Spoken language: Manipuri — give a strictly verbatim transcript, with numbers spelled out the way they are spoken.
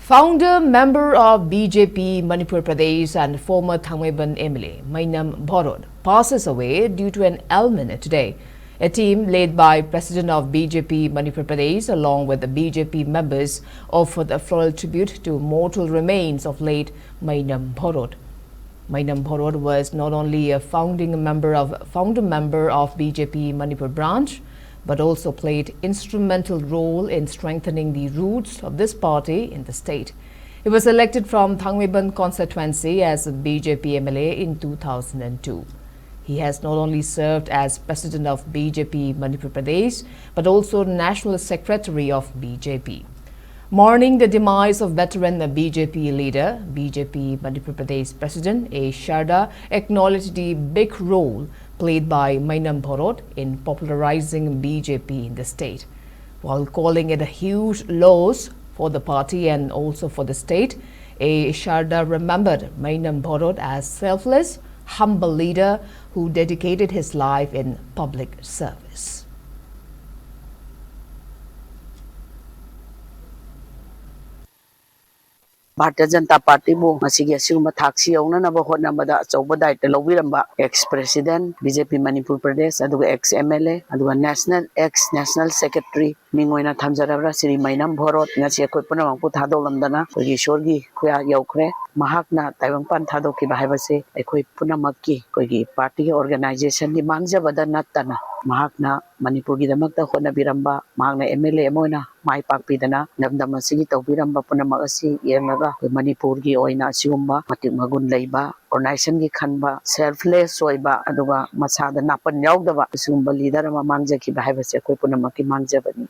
Founder member of B J P Manipur Pradesh and former Thangmeiban M L A Mainam Bhorot passes away due to an ailment today. A team led by President of B J P Manipur Pradesh along with the B J P members offered a floral tribute to mortal remains of late Mainam Bhorot. Mainam Bhorot was not only a founding member of founder member of B J P Manipur branch, but also played instrumental role in strengthening the roots of this party in the state. He was elected from Thangmeiban constituency as a B J P M L A in two thousand two. He has not only served as president of B J P Manipur Pradesh, but also national secretary of B J P. Mourning the demise of veteran B J P leader, B J P Manipur Pradesh President A Sharda acknowledged the big role played by Mainam Bhorot in popularizing B J P in the state. While calling it a huge loss for the party and also for the state, A Sharda remembered Mainam Bhorot as selfless, humble leader who dedicated his life in public service. Bharatiya Janata ꯄꯥꯔꯇꯤꯕꯨ ꯃꯁꯤꯒꯤ ꯑꯁꯤꯒꯨꯝꯕ ꯊꯥꯛꯁꯤ ꯌꯧꯅꯅꯕ ꯍꯣꯠꯅꯕꯗ ꯑꯆꯧꯕ ꯗꯥꯌꯤꯠꯇ ꯂꯧꯕꯤꯔꯝꯕ ex president, B J P Manipur Pradesh, ꯑꯗꯨꯒ ex M L A, ꯑꯗꯨꯒ national, ex national secretary ꯃꯤꯡ ꯑꯣꯏꯅ ꯊꯝꯖꯔꯕ꯭ꯔꯥ, ꯁ꯭ꯔꯤ ꯃꯩꯅꯝ ꯚꯣꯔꯣꯠ, ꯉꯁꯤ ꯑꯩꯈꯣꯏ ꯄꯨꯝꯅꯃꯛꯄꯨ ꯊꯥꯗꯣꯛꯂꯝꯗꯅ ꯑꯩꯈꯣꯏꯒꯤ ꯏꯁꯣꯔꯒꯤ ꯈꯨꯌꯥ ꯌꯧꯈ꯭ꯔꯦ꯫ ꯃꯍꯥꯛꯅ ꯇꯥꯏꯕꯪꯄꯥꯟ ꯊꯥꯗꯣꯛꯈꯤꯕ ꯍꯥꯏꯕꯁꯦ ꯑꯩꯈꯣꯏ ꯄꯨꯝꯅꯃꯛꯀꯤ, ꯑꯩꯈꯣꯏꯒꯤ ꯄꯥꯔꯇꯤꯒꯤ organizationꯒꯤ ꯃꯥꯡꯖꯕꯗ ꯅꯠꯇꯅ, ꯃꯍꯥꯛꯅ ꯃꯅꯤꯄꯨꯔꯒꯤꯗꯃꯛꯇ ꯍꯣꯠꯅꯕꯤꯔꯝꯕ, ꯃꯍꯥꯛꯅ M L A ꯑꯃ ꯑꯣꯏꯅ ꯃꯥꯏ ꯄꯥꯛꯄꯤꯗꯅ ꯂꯝꯗꯝ ꯑꯁꯤꯒꯤ ꯇꯧꯕꯤꯔꯝꯕ ꯄꯨꯝꯅꯃꯛ ꯑꯁꯤ ꯌꯦꯡꯂꯒ ꯑꯩꯈꯣꯏ ꯃꯅꯤꯄꯨꯔꯒꯤ ꯑꯣꯏꯅ ꯑꯁꯤꯒꯨꯝꯕ ꯃꯇꯤꯛ ꯃꯒꯨꯟ ꯂꯩꯕ, organizationꯒꯤ ꯈꯟꯕ, selfless ꯑꯣꯏꯕ, ꯑꯗꯨꯒ ꯃꯁꯥꯗ ꯅꯥꯄꯟ ꯌꯥꯎꯗꯕ ꯑꯁꯤꯒꯨꯝꯕ leader ꯑꯃ ꯃꯥꯡꯖꯈꯤꯕ ꯍꯥꯏꯕꯁꯦ ꯑꯩꯈꯣꯏ ꯄꯨꯝꯅꯃꯛꯀꯤ ꯃꯥꯡꯖꯕꯅꯤ꯫